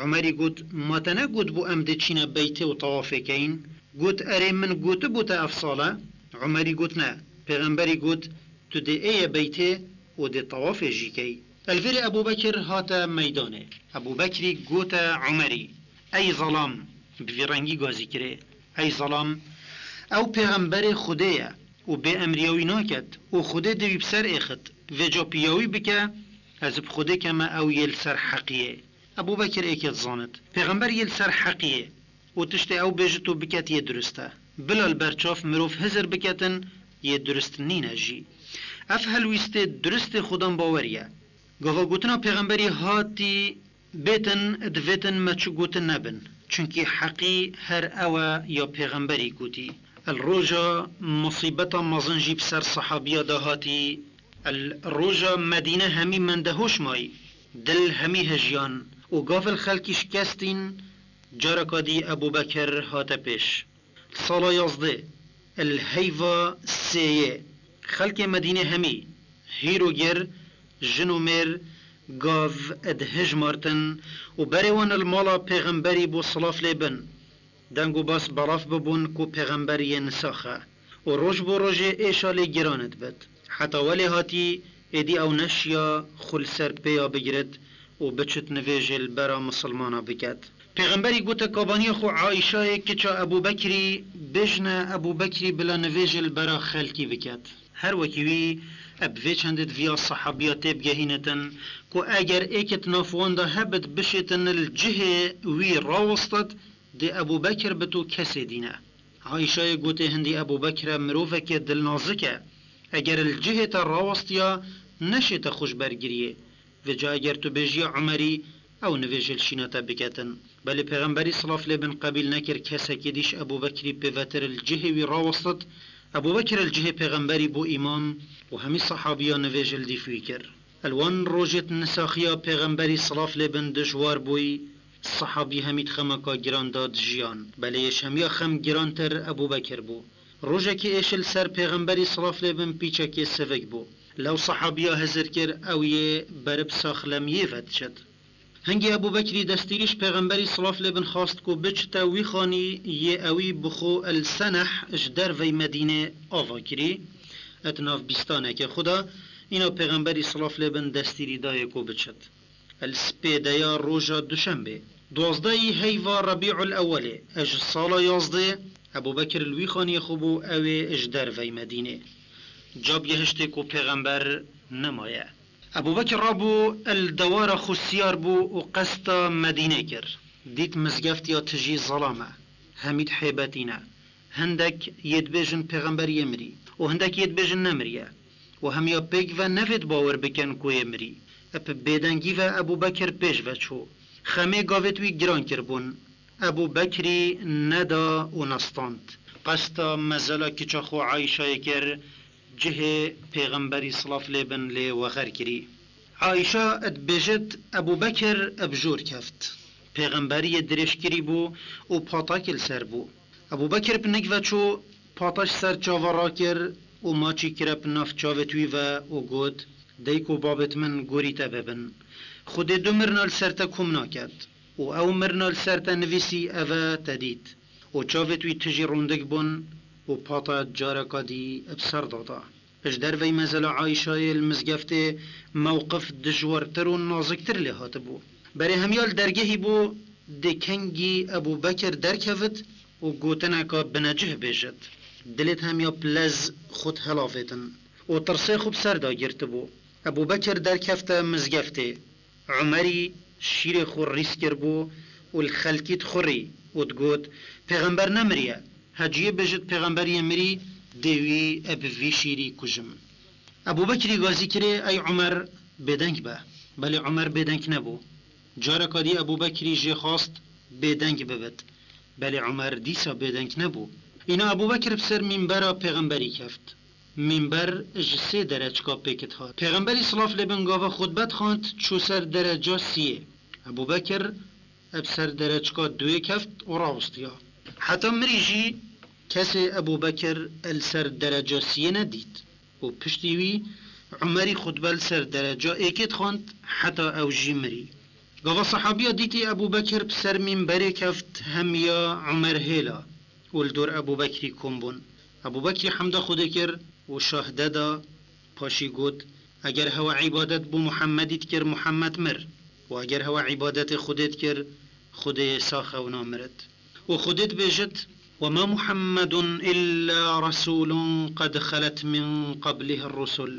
Umerî got, ma te negot bû em dê çîne beytê û tawafê keyin? Got, erê min gotibû te ev sal e? Umerî got, ne. Pêxemberî got, tu dê êye beytê û dê tawafê jî key. Elvêrê Ebû Bekir hate meydanê. Ebû Bekrî gote Umerî, ey zelam, bi vî rengî gazî kirê, ey zelam, ew pêxemberê Xwedê ye û bê emriya wî naket û Xwedê dê wî bi ser êxit, vêca piya wî bike, ez bi Xwedê keme ew yê li ser heqiyê. Ebû Bekir êkê dizanit. Pêxember yê li ser heqiyê û tiştê ew bêjit û biket yê durist e. Bila li ber çav mirov hizir biketin, yê durist nîne jî. Ev helwîstê duristê xudan bawer ye. Gava gotina pêxemberî hatî bêtin, divêtin me çi gotin nebin. Çunkî heqî her ew e ya pêxemberî gotî. El roja musîbeta mezin jî bi ser sehabiya de hatî. El roja Medîne hemî mendehoş mayî. Dil hemî hejiyan û gav li xelkî şikestîn, careka dî Ebû Bekir hate pêş. Sala yazdeh, li heyva sêyê, xelkê Medînê hemî, hîr û gêr, jin û mêr, gav dihijmartin û berê wan li mala pêxemberî bû silav lê bin. Deng û bas belav bibûn ku pêxember yê nisax e û roj bo rojê êşa lê giran dibit. Heta welê hatî êdî ew neşiya xwe li ser pêya bigirit û biçit nivêjê li bera misilmana biket. Pêxemberî gote kabaniya xwe Aîşayê kiça Ebû Bekrî, bêjne Ebû Bekrî bila nivêjê li bera xelkî biket. Her wekî wî, bi vê çendê di viya sehabiya têbigehînitin ku eger êkê di nav wan de hebit bişêtin li cihê wî rawestit, dê Ebû Bekir bit û kesê dî ne. Aîşayê gotê hindî Ebû Bekir e, mirovekê dilnazik e. Eger li cihê te rawestiya, neşête xwe ji ber giriyê. Vêca eger tu bêjiya Umerî, ew nivêjê li şîna te biketin. Belê Pêxemberî silav lê bin qebîl nekir kesekê dî ji Ebû Bekrî pêvetir li cihê wî rawestit. Ebû Bekir li cihê Pêxemberî bû îmam û hemî sehabiya nivêj li dîf wî kir. Li wan rojêt nisaxiya Pêxemberî silav lê bin dijwar bûyî, sehabî hemî di xemeka giran de dijiyan. Belê yê ji hemiya xem girantir Ebû Bekir bû. Rojekê êş li ser Pêxemberî, silav lê bin, pîçekê sivik bû. Lew sehabiya hizir kir, ew yê berib saxlemiyê ve diçit. Hingê Ebû Bekrî destîrî ji Pêxemberî, silav lê bin, xwast ku biçite wî xanî yê ewî bi xwe El Seneh ji dervey Medînê ava kirî, et nav bîstaneke xwe da, îna Pêxemberî, silav lê bin, destîrî dayê ku biçit. El spêdeya roja duşembê, duwazdehî heyva Rebîul Ewwelê, e ji sala yazdê, Ebû Bekir li wî xaniyê xwe bû, ew ê ji dervey Medînê. Ca bi gihiştê ku Pêxember nemaye. Ebû Bekir rabû, el dewara xwe siyar bû û qesta Medînê kir. Dît mizgeft ya tijî zelam e, hemî dihêbetîne. Hindek yê dibêjin Pêxember yê mirî û hindek yê dibêjin nemiriye. Û hemiya pêk ve nevêt bawer bikin ku yê mirî. Bi bêdengî ve Ebû Bekir pêş ve çû. Xemê gavêt wî giran kiribûn. Ebû Bekrî neda û nestand. Qesta mezela kiça xwe Ayşayê kir, cihê Pêxemberî, silav lê bin, lê wexer kirî. Ayşa dibêjit, Ebû Bekir bi jor keft. Pêxember yê dirêjkirî bû û patakê li ser bû. Ebû Bekir bi nik ve çû, pata ji ser çava rakir û maçî kire bi nav çavêt wî ve û got, Dayik û babêt min, gorî te bibin. Xwedê du mirina li ser te kom naket û ew mirina li ser te nivîsî, ev e te dît. Û çavêt wî tijî rûndik bûn û pata careka dî bi ser dada. Ji dervey mezela Ayşayê li mizgeftê mewqif dijwartir û naziktir lê hatibû. Berê hemiya li dergehî bû, dê kengî Ebû Bekir derkevit û gotineka binecih bêjit. Dilêt hemiya bi lez xwe dihelavêtin û tirsê xwe bi ser de girtibû. Ebû Bekir derkefte mizgeftê. Umerî şîrê xwe rîs kiribû û li xelkî dixurî û digot, Pêxember nemiriye. Heciyê bêjit Pêxember yê mirî, dê wî bi vî şîrî kujim. Ebû Bekirî gazî kirê, Ey Umer, bêdeng be. Belê Umer bêdeng nebû. Careka dî Ebû Bekirî jê xwest bêdeng bibit. Belê Umer dîsa bêdeng nebû. Îna Ebû Bekir bi ser mînbera Pêxemberî keft. Mînber ji sê dereçka pêk dihat. Pêxemberî, silav lê bin, gava xutbe dixwend, çû ser dereca siyê. Ebû Bekir bi ser dereçka duyê keft û rawistiya. Heta mirî jî kesê Ebû Bekir li ser dereca siyê nedît û piştî wî Umerî xutbe li ser dereca êkê dixwend heta ew jî mirî. Gava sehabiya dîtî Ebû Bekir bi ser mînberê keft, hemiya Umer hêla û li dor Ebû Bekrî kom bûn. Ebû Bekrî hemda Xwedê kir û şahde da, paşî got, Eger hewe îbadet bo Muhemmedî dikir, Muhemmed mir. Û eger hewe îbadetê Xwedê dikir, Xwedê sax ew namirit. Û Xwedê dibêjit, وما محمد إلا رسول قد خلت من قبله الرسل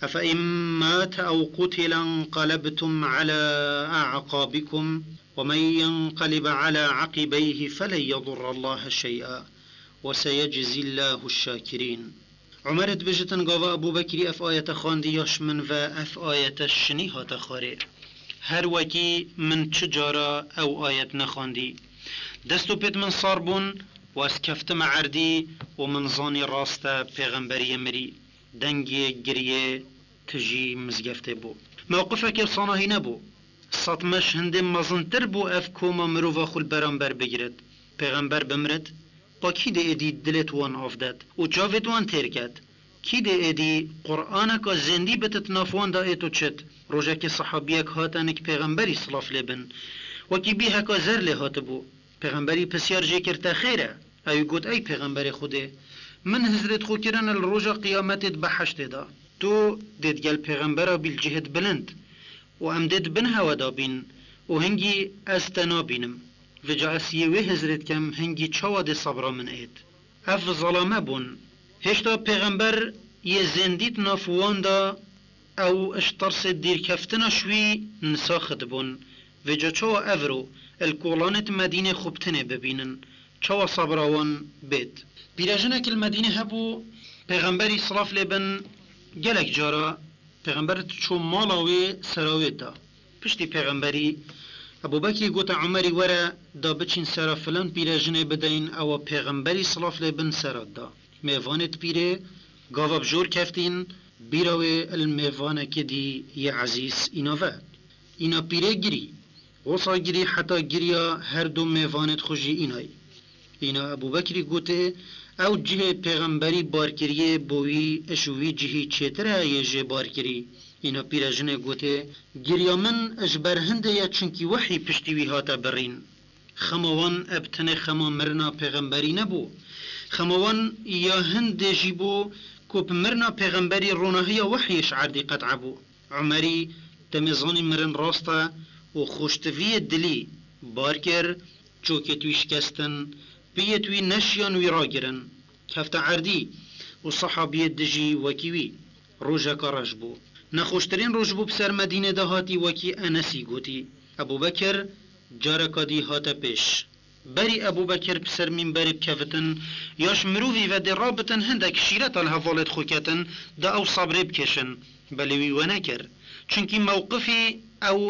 أفإن مات أو قتل انقلبتم على أعقابكم ومن ينقلب على عقبيه فلن يضر الله شيئا وسيجزي الله الشاكرين. Umer dibêjitin, gava Ebû Bekrî ev ayete xwendî, ya ji min ve ev ayete şinî hate xwarê. Her wekî min çi cara ew ayet nexwendî. Dest û pêt min sar bûn û ez keftime erdî û min zanî rast e, Pêxemberiyê mirî. Dengê giriyê tijî mizgeftê bû. Mewqifeke sanahî nebû. Sed meş hindê mezintir bû ev koma mirova xwe li beramber bigirit. Pêxember bimirit, pa kî dê êdî dilêt wan avdet û çavêt wan têr ket? Kî dê êdî Quraneka zêndî bitit nav wan de êt û çit? Rojekê sehabiyek hate nik Pêxemberî, silav lê bin. Wekî bîheka zer lê hatibû. Pêxemberî pisyar jê kir, te xêr e? Ew got, Ey Pêxemberê Xwedê, min hizrêt xwe kirin li roja qiyametê di beheştê de. Tu dê digel Pêxembera bî li cihêt bilind û em dê di bin hewe de bîn û hingî ez te nabînim. Vêca ez yê wê hizrêt kem, hingî çawa dê sebra min êt? Ev zelame bûn. Hêşta Pêxember yê zêndî di nav wan de, ew ji tersê dîrkeftina ji wî nisaxit bûn. Vêca çawa evro li kolanêt Medînê xwe bi tinê bibînin? Çawa sebra wan bêt? Pîrejinek li Medînê hebû, Pêxemberî, silav lê bin, gelek cara Pêxember diçû mala wê, sera wê da. Piştî Pêxemberî, Ebû Bekrî gote Umerî, Were, da biçîn sera filan pîrejinê bideyin, ewa Pêxemberî, silav lê bin, sera da. Mêvanêt pîrê gava bi jor keftîn, bîra wê li mêvanekê dî yê ezîz îna ve. Îna pîrê girî. Wisa girî heta giriya her du mêvanêt xwe jî înay. Îna Ebû Bekrî gotê, Ew cihê pêxemberî bar kiriye, bo wî ji wî cihî çêtir e yê jê bar kirî. Îna pîrejinê gotê, Giriya min ji ber hindê ye, çunkî wehyî piştî wî hate birîn. Xema wan eb tenê xema mirina pêxemberî nebû. Xema wan ya hindê jî bû ku bi mirina pêxemberî ronahiya wehyê ji erdî qet'a bû. Umerî demê zanî mirin rast e û xweştiviyê dilî bar kir, çokêt wî şikestin, piyêt wî neşiyan wî ragirin. Kefte erdî û sehabiyê dijî wekî wî. Rojeka reş bû. Nexweştirîn roj bû bi ser Medînê de hatî, wekî Enesî gotî. Ebû Bekir careka dî hate pêş. Berî Ebû Bekir bi ser mînberê bikevitin, ya ji mirovî ve dê rabitin hindek şîreta li hevalêt xwe ketin, da ew sabrê bikêşin. Belê wî we nekir. Çunkî mewqifî ew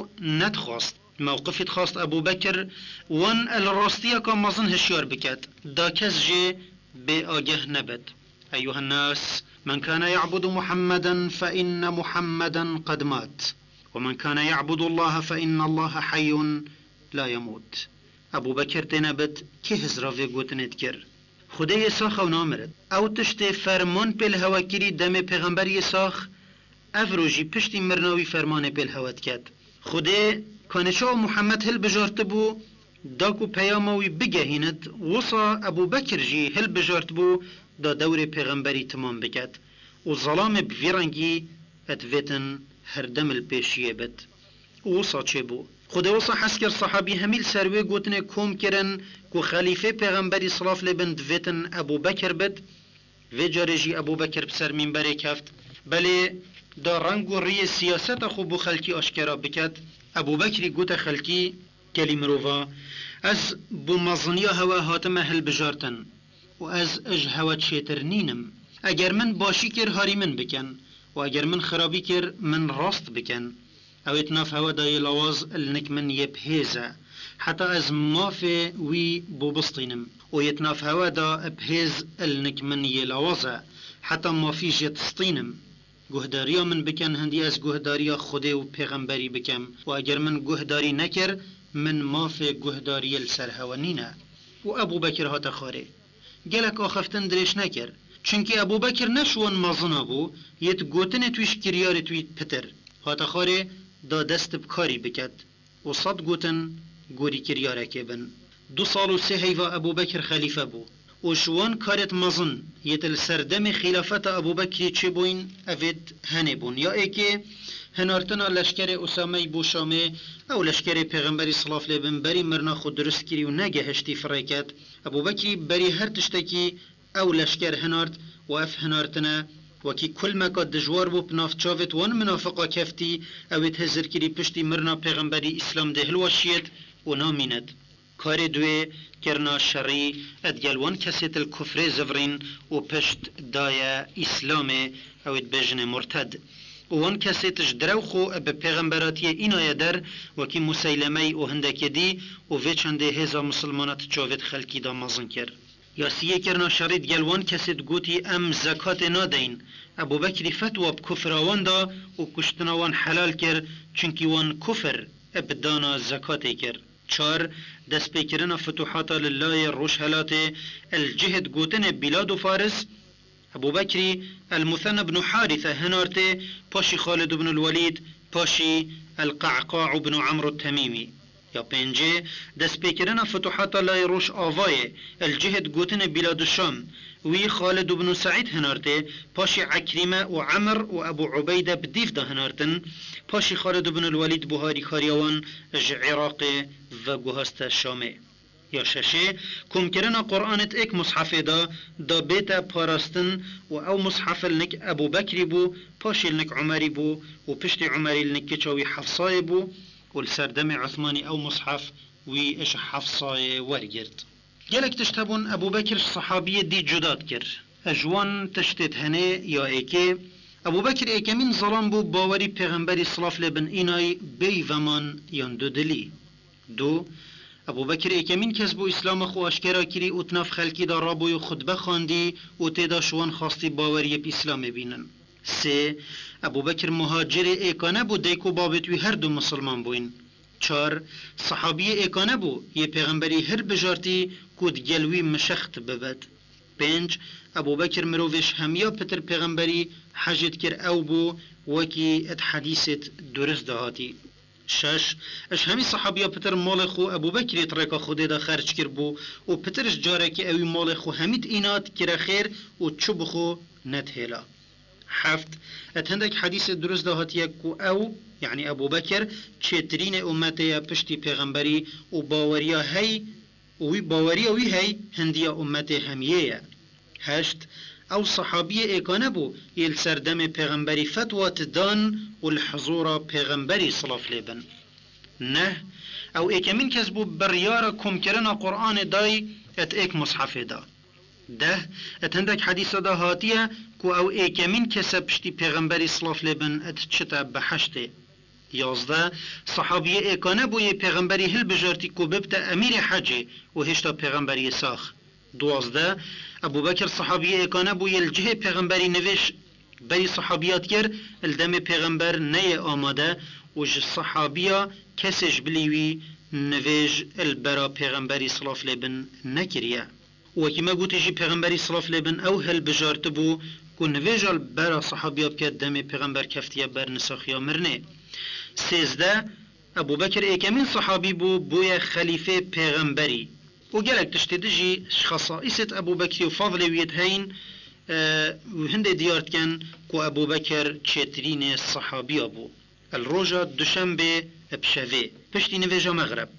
nedixwast. Mewqifî dixwast Ebû Bekir wan li rastiyeka mezin hişyar biket. Da kes jê bêageh nebit. أيها الناس، من كان يعبد محمدا فإن محمدا قد مات، ومن كان يعبد الله فإن الله حي لا يموت. Ebû Bekir têne bit, kê hizra vê gotinê dikir? Xwedê yê sax ew namirit. Ew tiştê ferman pê li hewe kirî demê pêxember yê sax, ev rojî piştî mirina wî fermanê pê li hewe diket. Xwedê kanê çawa Muhammed hilbijartibû, da ku peyama wî bigehînit, wisa Ebû Bekir jî hilbijartibû, da dewrê pêxemberî timam biket û zelamê bi vî rengî et vêtin her dem li pêşiyê bit. Û wisa çêbû. Xwedê wisa hez kir sehabî hemî li ser wê gotinê kom kirin ku xelîfê pêxemberî silav lê bin divêtin Ebû Bekir bit. Vê carê jî Ebû Bekir bi ser mînberê keft. Belê da reng û riyê siyaseta xwe bo xelkî aşkera biket. Ebû Bekirî gote xelkî, Gelî mirova, ez bo meziniya hewe hatime hilbijartin û ez ji hewe çêtir nînim. Eger min başî kir, harî min bikin û eger min xirabî kir, min rast bikin. Ew ê di nav hewe de yê lawaz li nik min yê bi hêz e, heta ez mafê wî bo bistînim û yê di nav hewe de bi hêz li nik min yê lawaz e, heta mafî jê distînim. Guhdariya min bikin, hindî ez guhdariya Xwedê û pêxemberî bikim û eger min guhdarî nekir, min mafê guhdariyê li ser hewe nîne. Û Ebû Bekir hate xwarê. Gelek axiftin dirêj nekir. Çunkî Ebû Bekir ne ji wan mezina bû, yê di gotinê twî ji kiryarê twî pitir. Hate xwarê da dest bi karî biket û sed gotin gorî kiryarekê bin. Du sal û sê heyva Ebû Bekir xelîfe bû û ji wan karêt mezin yêt li ser demê xîlafeta Ebû Bekirî çêbûyîn evêt henê bûn. Ya êkê hinartina leşkerê Usameyî bû Şamê, ew leşkerê Pêxemberî silav lê bin berî mirina xwe dirust kirî û negehiştî firêket. Ebû Bekirî berî her tiştekî ew leşker hinart û ev hinartine wekî kulmeka dijwar bû bi nav çavêt wan minafiqa keftî, ew êt hizir kirî piştî mirina Pêxemberî Îslam dê hilweşiyêt û namînet. Karê duê kirina şerî digel wan kesêt li kufrê zivirîn û pişt daye Îslamê, ew ê dibêjinê murted. Û wan kesêt ji direw xwe bi pêxemberatiyê înaye der, wekî Museylemeyî û hindekê dî û vê çendê hêza misilmana di çavêt xelkî de mezin kir. Yasiyê kirina şerî digel wan kesêt gotî, Em zekatê nadeyin. Ebû Bekirî fetwa bi kufra wan da û kuştina wan helal kir, çunkî wan kufir bi dana zekatê kir. Çar, destpêkirina fituhata li layê rojhelatê, el cihê di gotinê Bîlad û Faris, Ebû Bekirî el Muthena bin Harîthe hinartê, paşî Xalid bin el Welîd, paşî el Qe'qa bin Amr Temîmî. Ya pêncê, destpêkirina fituhata layê roj avayê, el cihê di gotinê Bîlad û Şam, wî Xalid bin Seîd hinartê, paşî Ekrîme û Emr û Ebû Ubeyde bi dîv de hinartin, paşî Xalid bin el Welîd bo harîkariya wan ji Iraqê veguhaste Şamê. Ya şeşê, komkirina Quranê di êk mushefê de da bête parastin û ew mushef li nik Ebû Bekirî bû, paşê li nik Umerî bû û piştî Umerî li nik kiça wî Hefsayê bû û li ser demê Uthmanî ew mushef wî ji Hefsayê wergirt. Gelek tişt hebûn Ebû Bekir ji sehabiyê dî cuda dikir. Ji wan tiştêt henê ya êkê, Ebû Bekir êkemîn zelam bû bawerî Pêxemberî silav lê bin înay bêyî veman yan dudilî. Du, Ebû Bekir êkemîn kes bû Îslama xwe aşkera kirî û di nav xelkî de rabûyî û xutbe xwendî û tê de ji wan xwastî baweriyê bi Îslamê bînin. Sê, Ebû Bekir muhacirê êkane bû, dayik û babêt wî her du misilman bûyn. Çar, sehabiyê êkane bû, yê Pêxemberî hilbijartî ku digel wî mişext bibet. Pênc, Ebû Bekir mirovê ji hemiya pitir pêxemberî hecê dikir ew bû, wekî di hedîsêt durist de hatî. Şeş, ji hemî sehabiya pitir malê xwe Ebû Bekirê di rêka Xwedê de xerc kiribû û pitir ji carekê ewî malê xwe hemî di îna dikire xêr û çi bi xwe nedihêla. Heft, di hindek hedîsê durist de hatiye ku ew, yanî Ebû Bekir, çêtirînê ummetê ye piştî pêxemberî û baweriya hey û wî baweriya wî hey hindiya ummetê hemiyê ye. Heşt, ew sehabiyê êkane bû yê li ser demê pêxemberî fetwa didan û li hizûra pêxemberî silav lê bin. Neh, ew êkemîn kes bû biryara komkirina Qur'anê dayî di êk mushefê de. Deh, di hindek hedîsa de hatiye ku ew êkemîn kes e piştî pêxemberî silav lê bin di çite biheştê. Yazdeh, sehabiyê êkane bû yê pêxemberî hilbijartî ku bibte emîrê hecê û hêşta pêxember yê sax. Duwazdeh, Ebû Bekir sehabiyê êkane bû yê li cihê pêxemberî nivêj berî sehabiya dikir, li demê pêxember neyê amade û ji sehabiya kesê ji bilî wî nivêj li bera pêxemberî silav lê bin nekiriye. Wekî me gotî jî pêxemberî silav lê bin ew hilbijartibû ku nivêja li bera sehabiya bike demê pêxember keftiye ber nisaxiya mirinê. Sêzdeh, Ebû Bekir êkemîn sehabî bû, bûye xelîfê pêxemberî. Û gelek tiştê di jî ji xesaîsêt Ebû Bekirî û fazlê wî yê diheyin, e, û hindê diyar dikin ku Ebû Bekir çêtirînê sehabiya bû. Li roja duşembê bi şevê, piştî nivêja mexreb,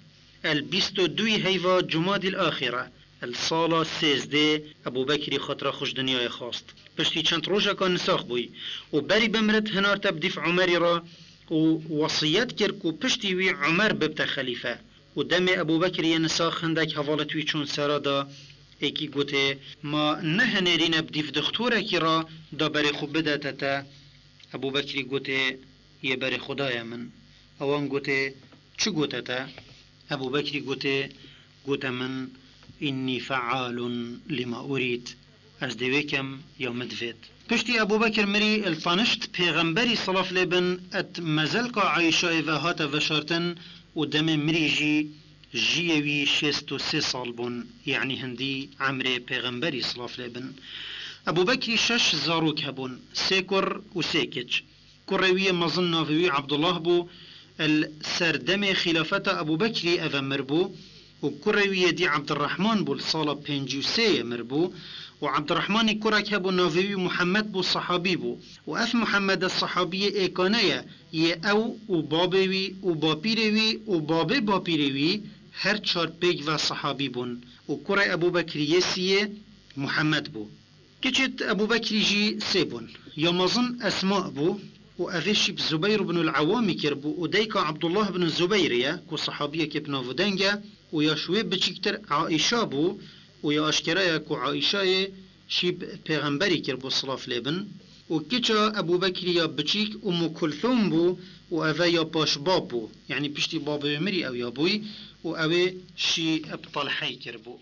el bîst û duyî heyva Cumadîl Axîre, el sala sêzdê Ebû Bekirî xatira xwe ji dinyayê xwest. Piştî çend rojeka nisax bûyî û berî bimirit hinarte bi dîf Umerî re û wesiyet kir ku piştî wî Umer bibte xelîfe. Û demê Ebû Bekirî yê nisax hindek hevalêt wî çûn sera da, êkî gotê, "Ma nehinêrîne bi dîf dixtorekî re da berê xwe bidete te?" Ebû Bekirî gotê, "Yê berê xwe daye min." Ewan gotê, "Çi gote te?" Ebû Bekirî gotê, "Gote min, 'Înnî fealun lima urîd.' Ez dê wê kem ya min divêt." Piştî Ebû Bekir mirî, li tanişt pêxemberî silav lê bin, et mezelka Ayşayê ve hate veşartin û demê mirî jî jiyê wî şêst û sê sal bûn, yanî hindî emrê pêxemberî silav lê bin. Ebû Bekirî şeş zarok hebûn, sê kur û sê kiç. Kurê wî yê mezin navê wî Abdullah bû, el ser demê xîlafeta Ebû Bekirî eve mir bû û kurê wî yê dî Abdurrahman bû, li sala pêncî û sê yê mir bû û Abdurrahmanî kurek hebû navê wî Muhammed bû, sehabî bû û ev Muhammed e sehabiyê êkane ye, yê ew û babê wî û bapîrê wî û babê bapîrê wî her çar pêk ve sehabî bûn û kurê Ebû Bekirî yê sî yê Muhammed bû. Kiçêt Ebû Bekirî jî sê bûn. Ya mezin Esma bû û evê şî bi Zubeyr ibn al-Ewamî kiribû û dayika Abdullah ibn Zubeyrê ye ku sehabiyekê bi nav û deng e û ya ji wê biçîktir Aîşa bû û ya aşkera ye ku Aîşayê şî bi pêxemberî kiribû silav lê bin û kiça Ebû Bekirî ya biçîk Ummu Kulthum bû û eve ya paşbab bû, yanî piştî babê wê mirî ew ya bûyî û ewê şî bi Talheyê kiribû.